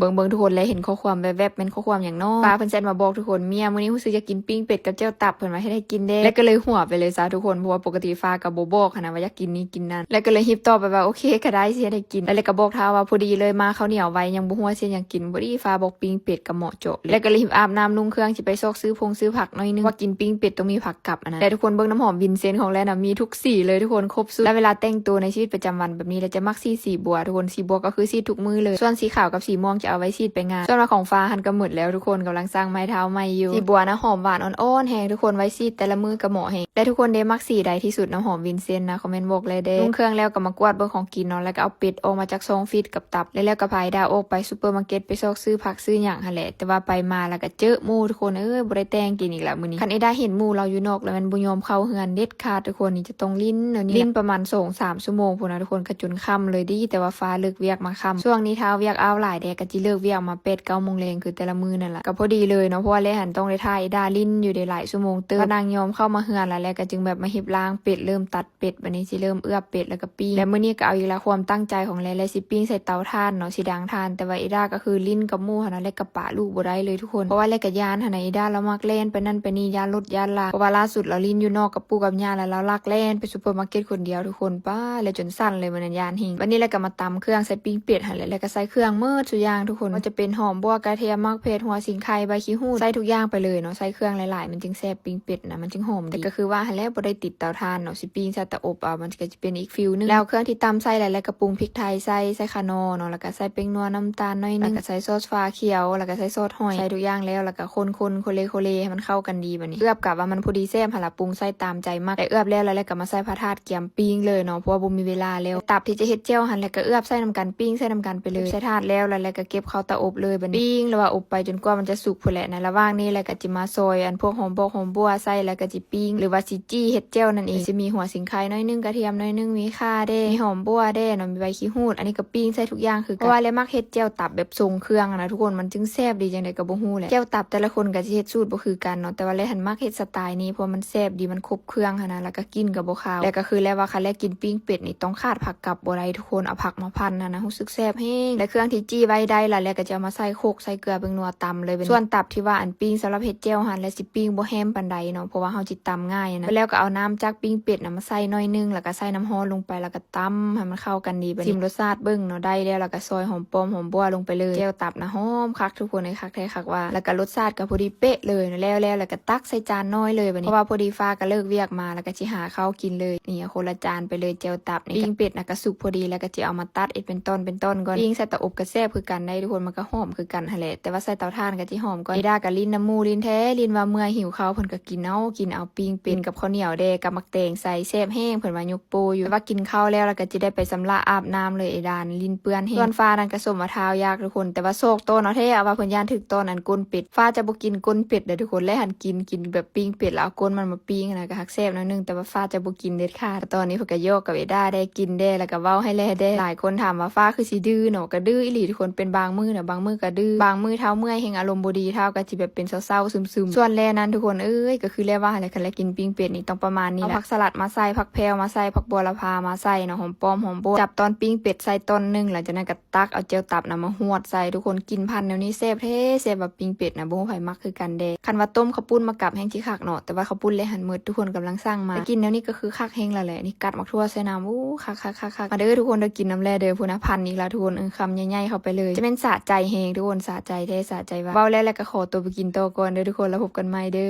ເບິ່ງໆ ທຸກຄົນ ແລະເຫັນຂໍ້ຄວາມແວບໆ ແມ່ນຂໍ້ຄວາມຫຍັງເນາະ? ຟ້າເພິ່ນແຊັດມາບອກທຸກຄົນ, ເມຍ ມື້ນີ້ຮູ້ສຶກຢາກກິນປີ້ງເປັດກັບແຈ່ວຕັບ ເພິ່ນວ່າເຮັດໃຫ້ກິນແດ່. ແລະກໍເລີຍຫົວໄປເລີຍຊະທຸກຄົນ, ເພາະວ່າປົກກະຕິຟ້າກໍບໍ່ບອກຫັ້ນນະວ່າຢາກກິນນີ້ກິນນັ້ນ. ແລະກໍເລີຍຮີບຕອບໄປວ່າ ໂອເຄ ກໍໄດ້ ຊິເຮັດໃຫ້ກິນ. ແລະກໍບອກທ້າວວ່າ ພໍດີເລີຍ ມາເຂົ້າໜຽວໄວ ຍັງບໍ່ຮູ້ວ່າຊິເຮັດຫຍັງກິນ, ພໍດີຟ້າບອກປີ້ງເປັດກໍເໝາະເຈາະເລີຍ. ແລະກໍເລີຍຮີບອາບນ້ຳນຸ່ງເຄື່ອງ ຊິໄປຊອກຊື້ພົງຊື້ຜັກໜ້ອຍໜຶ່ງ, ວ່າກິນປີ້ງເປັດຕ້ອງມີຜັກກັບອັນນັ້ນ. ແລະທຸກຄົນເບິ່ງ ນ້ຳຫອມວິນເຊັນຂອງແລນະ ມີທຸກສີເລີຍທຸກຄົນ, ຄົບຊຸດ. ແລະເວລາແຕ່ງຕົວໃນຊີວິດປະຈຳວັນແບບນີ້ ແລະຈະມັກສີສີບົວທຸກຄົນ, ສີບົວກໍຄືສີທຸກມື້ເລີຍ. ສ່ວນສີຂາວກັບສີມ່ວງຈະເອົາໄວ້ສີດໄປງານ. ສ່ວນວ່າຂອງຟ້າຫັ້ນກໍໝົດແລ້ວທຸກຄົນ, ກຳລັງສັ່ງໄມ້ເຖົ້າໃໝ່ຢູ່. ສີບົວນ້ຳຫອມຫວານອ່ອນໆແຮງທຸກຄົນ, ໄວ້ສີດແຕ່ລະມື້ກໍເໝາະແຮງ. ແລະທຸກຄົນເດ ມັກສີໃດທີ່ສຸດ ນ້ຳຫອມວິນເຊັນນະ? ຄອມເມັນບອກແລເດີ. ນຸ່ງເຄື່ອງແລ້ວກໍມາກວດເບິ່ງຂອງກິນເນາະ, ແລ້ວກໍເອົາເປັດອອກມາຈາກຊ່ອງຟຣີດກັບຕັບ. ແລ້ວ ແລ້ວກໍພາໄອ້ດາອອກໄປຊຸບເປີມາເກັດໄປຊອກຊື້ຜັກຊື້ຫຍັງຫັ້ນແຫຼະ, ແຕ່ວ່າໄປມາແລ້ວກໍເຈິະໝູ່ທຸກຄົນເອີຍ, ບໍ່ໄດ້ແຕ່ງກິນອີກລະມື້ນີ້. ຄັນໄອ້ດາເຫັນໝູ່ລາວຢູ່ນອກແລ້ວ ແມ່ນບໍ່ຍອມເຂົ້າເຮືອນເດັດຂາດທຸກຄົນ, ນີ້ຈະຕ້ອງຫຼິ້ນແນວນີ້ ຫຼິ້ນປະມານສອງສາມຊົ່ວໂມງພຸ້ນນະທຸກຄົນ, ກໍຈົນຄ່ຳເລີຍເດ. ແຕ່ວ່າຟ້າເລິກວຽກມາຄ່ຳ, ຊ່ວງນີ້ທ້າວວຽກອ້າວຫຼາຍແດ່ ກໍຊິເລີກວຽກມາແປດເກົ້າໂມງແລງ ຄືແຕ່ລະມື້ນັ້ນລະ. ກໍພໍດີເລີຍເນາະ, ເພາະວ່າແລຫັ້ນຕ້ອງໄດ້ຖ້າໄອ້ດາຫຼິ້ນຢູ່ໄດ້ຫຼາຍຊົ່ວໂມງເຕີບ. ກໍນັ່ງຍອມເຂົ້າມາເຮືອນລະ ແລ້ວກໍຈຶ່ງແບບມາເຮັດລ້າງເປັດ ເລີ່ມຕັດ ເປັດ. ບາດນີ້ຊິເລີ່ມເອືອບເປັດແລ້ວກໍປີ້ງ. ແລະມື້ນີ້ກໍເອົາອີກລະ ຄວາມຕັ້ງໃຈຂອງແລ ແລຊິປີ້ງໃສ່ເຕົາຖ່ານເນາະ, ຊິດັງຖ່ານ. ແຕ່ວ່າເອດາກໍຄືຫຼິ້ນກັບໝູ່ຫັ້ນນະ ແລກໍປະລູກບໍ່ໄດ້ເລີຍທຸກຄົນ, ເພາະວ່າແລກໍຢ້ານຫັ້ນນະ, ເອດາລາວມັກແລ່ນໄປນັ້ນໄປນີ້ ຢ້ານລົດຢ້ານລາ. ເພາະວ່າລ່າສຸດລາວຫຼິ້ນຢູ່ນອກກັບປູ່ກັບຍ່າ ແລ້ວລາວລັກແລ່ນໄປຊຸບເປີມາເກັດຄົນດຽວທຸກຄົນ, ປ້າ ແລຈົນສັ່ນເລີຍມື້ນັ້ນ, ຢ້ານແຮງ. ບາດນີ້ແລກໍມາຕຳເຄື່ອງໃສ່ປີ້ງເປັດຫັ້ນແຫຼະ, ແລກໍໃສ່ເຄື່ອງໝົດສູ່ຢ່າງທຸກຄົນ, ວ່າຈະເປັນຫອມບົ່ວ ກະທຽມ ໝາກເຜັດ ຫົວສີໄຄ ໃບຂີ້ຫູດ, ໃສ່ທຸກຢ່າງໄປເລີຍເນາະ. ໃສ່ເຄື່ອງຫຼາຍໆ ມັນຈຶ່ງແຊບ, ປີ້ງເປັດນະ ມັນຈຶ່ງຫອມດີ. ແຕ່ກໍຄືວ່າຫັ້ນແຫຼະ ບໍ່ໄດ້ຕິດເຕົາຖ່ານເນາະ, ຊິປີ້ງໃສ່ເຕົາອົບເອົາ ມັນ ກໍຈະເປັນອີກຟີວໜຶ່ງ. ແລ້ວເຄື່ອງທີ່ຕຳໃສ່ແລ້ວ ແລ້ວກໍປຸງພິກໄທໃສ່ ໃສ່ຂະໜໍ່ເນາະ, ແລ້ວກໍໃສ່ແປ້ງນົວ ນ້ຳຕານໜ້ອຍໜຶ່ງ, ແລ້ວກໍໃສ່ຊອສຟ້າຂຽວ, ແລ້ວກໍໃສ່ຊອສຫອຍ, ໃສ່ທຸກຢ່າງແລ້ວ ແລ້ວກໍຄົນໆ ໂຄເລໂຄເລໃຫ້ມັນເຂົ້າກັນດີ. ບາດນີ້ເອືອບກະວ່າມັນພໍດີແຊບຫັ້ນລະ, ປຸງໃສ່ຕາມໃຈມັກ. ແລ້ວເອືອບແລ້ວ ແລ້ວ ແລ້ວກໍມາໃສ່ພາທາດກຽມປີ້ງເລີຍເນາະ, ເພາະວ່າບໍ່ມີເວລາແລ້ວ. ຕັບທີ່ຈະເຮັດແຈ່ວຫັ້ນ ແລ້ວກໍເອືອບໃສ່ນຳກັນ, ປີ້ງໃສ່ນຳກັນໄປເລີຍ. ໃສ່ຖາດແລ້ວ ແລ້ວ ແລ້ວກໍເກັບເຂົ້າເຕົາອົບເລີຍ. ບາດນີ້ປີ້ງ ຫຼືວ່າອົບໄປຈົນກວ່າມັນຈະສຸກພຸ້ນແຫຼະ. ໃນລະຫວ່າງນີ້ ແລ້ວກໍຈະມາຊອຍອັນພວກຫອມບອກຫອມບົວໃສ່ ແລ້ວກໍຈະ ປີ້ງ ຫຼືວ່າຊິຈີ່ເຮັດແຈ່ວນັ້ນເອງ. ຊິມີຫົວສີໄຄໜ້ອຍໜຶ່ງ, ກະທຽມໜ້ອຍໜຶ່ງ, ມີຂ່າແດ່, ມີຫອມບົວແດ່ເນາະ, ມີໃບຂີ້ຫູດ. ອັນນີ້ກໍປີ້ງໃສ່ທຸກຢ່າງຄືກັນ, ເພາະວ່າແລມັກເຮັດແຈ່ວຕັບແບບຊົງເຄື່ອງນະທຸກຄົນ, ມັນຈຶ່ງແຊບດີຈັ່ງໃດກໍບໍ່ຮູ້ແຫຼະ. ແຈ່ວຕັບແຕ່ລະຄົນກໍຈະເຮັດສູດບໍ່ຄືກັນເນາະ, ແຕ່ວ່າແລຫັ້ນມັກເຮັດສະໄຕນີ້ ເພາະວ່າມັນແຊບດີ, ມັນຄົບເຄື່ອງຫັ້ນນະ, ແລ້ວກໍກິ່ນກໍບໍ່ຄາວ. ແລ້ວກໍຄືແລວ່າ ຄັນແລກິນປີ້ງເປັດນີ້ຕ້ອງຂາດຜັກກັບບໍ່ໄດ້ທຸກຄົນ, ເອົາຜັກມາພັນຫັ້ນນະ ຮູ້ສຶກແຊບແຮງ. ແລະເຄື່ອງທີ່ຈີ່ໄວ້ໄດ້ລະ ແລກໍຈະເອົາມາໃສ່ຄົກ ໃສ່ເກືອ ແປ້ງນົວ ຕຳເລີຍ. ສ່ວນຕັບທີ່ວ່າອັນປີ້ງສຳລັບເຮັດແຈ່ວຫັ້ນ ແລຊິປີ້ງບໍ່ແຮມປານໃດເນາະ, ເພາະວ່າເຮົາຊິຕຳງ່າຍນະ. ແລ້ວກໍເອົານ້ຳຈາກປີ້ງເປັດນະມາໃສ່ໜ້ອຍໜຶ່ງ ແລ້ວກໍໃສ່ນ້ຳຮ້ອນລົງໄປ ແລ້ວກໍຕຳໃຫ້ມັນເຂົ້າກັນດີ. ບາດນີ້ຊິມລົດຊາດເບິ່ງເນາະ, ໄດ້ແລ້ວ ແລ້ວກໍຊອຍຫອມປ້ອມຫອມບົວລົງໄປເລີຍ. ແຈ່ວຕັບນະຫອມຄັກທຸກຄົນເອີຍ, ຄັກແທ້ຄັກວ່າ. ແລ້ວກໍລົດຊາດກໍພໍດີເປະເລີຍ. ແລ້ວ ແລ້ວ ແລ້ວກໍຕັກໃສ່ຈານນ້ອຍເລີຍບາດນີ້, ເພາະວ່າພໍດີຟ້າກໍເລີກວຽກມາ ແລ້ວກໍຊິຫາເຂົ້າກິນເລີຍ. ນີ້ ຄົນລະຈານໄປເລີຍ. ແຈ່ວຕັບນີ້ ປີ້ງເປັດນະກໍສຸກພໍດີ ແລ້ວກໍຊິເອົາມາຕັດເຮັດເປັນຕ່ອນເປັນຕ່ອນກ່ອນ. ປີ້ງໃສ່ເຕົາອົບກໍແຊບຄືກັນໄດ໋ທຸກຄົນ, ມັນກໍຫອມຄືກັນຫັ້ນແຫຼະ, ແຕ່ວ່າໃສ່ເຕົາຖ່ານກໍຊິຫອມກ່ອນ. ເອດາກໍຫຼິ້ນນຳໝູ່, ຫຼິ້ນແທ້ຫຼິ້ນວ່າເມື່ອຍ ຫິວເຂົ້າ ເພິ່ນກໍກິນເອົາ ກິນເອົາປີ້ງເປັດກັບເຂົ້າໜຽວແດ່ ກັບໝາກແຕງໃສ່ ແຊບແຮງ. ເພິ່ນວ່າຍົກໂປ້ຢູ່, ແຕ່ວ່າກິນເຂົ້າແລ້ວ ແລ້ວກໍຈະໄດ້ໄປຊຳລະອາບນ້ຳເລີຍ. ເອດານະຫຼິ້ນເປື້ອນແຮງ. ສ່ວນຟ້ານັ້ນກໍສົມວ່າທ້າວຢາກທຸກຄົນ, ແຕ່ວ່າຊອກຕໍ່ເນາະ, ແທ້ວ່າເພິ່ນຢ້ານຖືກຕ້ອນອັນກົ້ນເປັດ. ຟ້າຈະບໍ່ກິນກົ້ນເປັດເດີທຸກຄົນ, ແລະຫັ້ນກິນ ກິນແບບປີ້ງເປັດ ແລ້ວເອົາກົ້ນມັນມາປີ້ງຫັ້ນນະ ກໍຮັກແຊບໜ້ອຍໜຶ່ງ, ແຕ່ວ່າຟ້າຈະບໍ່ກິນເດັດຂາດ. ຕອນນີ້ເພິ່ນກໍຢອກກັບເອດາແດ່ ກິນແດ່ ແລ້ວກໍເວົ້າໃຫ້ແລແດ່. ຫຼາຍຄົນຖາມວ່າ ຟ້າຄືຊິດື້ເນາະ, ກໍດື້ອີ່ຫຼີທຸກຄົນ. ເປັນບາງມື້ນະ, ບາງມື້ກໍດື້, ບາງມື້ທ້າວເມື່ອຍແຮງ ອາລົມບໍ່ດີ, ທ້າວກໍຊິແບບເປັນເສົ້າໆຊຶມໆ. ສ່ວນແລນັ້ນທຸກຄົນເອີຍ ກໍຄືແລວ່າຫັ້ນແຫຼະ, ຄັນແລກິນປີ້ງເປັດນີ້ຕ້ອງປະມານນີ້ແຫຼະ. ເອົາຜັກສະຫຼັດມາໃສ່, ຜັກແພວມາໃສ່, ຜັກບົວລະພາມາໃສ່ເນາະ, ຫອມປ້ອມຫອມບົວ. ຈັບຕອນປີ້ງເປັດໃສ່ຕອນໜຶ່ງ, ຫຼັງຈາກນັ້ນກໍ ຕັກເອົາແຈ່ວຕັບນະມາຫວດໃສ່. ທຸກຄົນ ກິນພັນແນວນີ້ແຊບແທ້ແຊບ, ວ່າປີ້ງເປັດນະ ບໍ່ຮູ້ໃຜມັກຄືກັນແດ່. ຄັນວ່າຕົ້ມເຂົ້າປຸ້ນມາກັບແຮ່ງຊິຄັກເນາະ, ແຕ່ວ່າເຂົ້າປຸ້ນແລຫັ້ນໝົດ, ທຸກຄົນກຳລັງສັ່ງມາ. ແຕ່ກິນແນວນີ້ກໍຄືຄັກແຮງແລ້ວແຫຼະ. ນີ້ກັດໝາກຖົ່ວໃສ່ນຳ, ໂອ້ ຄັກໆໆໆ. ມາເດີທຸກຄົນເດີ ກິນນຳແລເດີ. ພຸ້ນນະ ພັນອີກແລ້ວທຸກຄົນ, ເອີ ຄຳໃຫຍ່ໆເຂົ້າໄປເລີຍ. ຈະແມ່ນສະໃຈແຮງທຸກຄົນ, ສະໃຈແທ້ສະໃຈວ່າ. ເວົ້າແລ້ວ ແລ້ວກໍຂໍຕົວໄປກິນຕໍ່ກ່ອນເດີທຸກຄົນ, ແລ້ວພົບກັນໃໝ່ເດີ.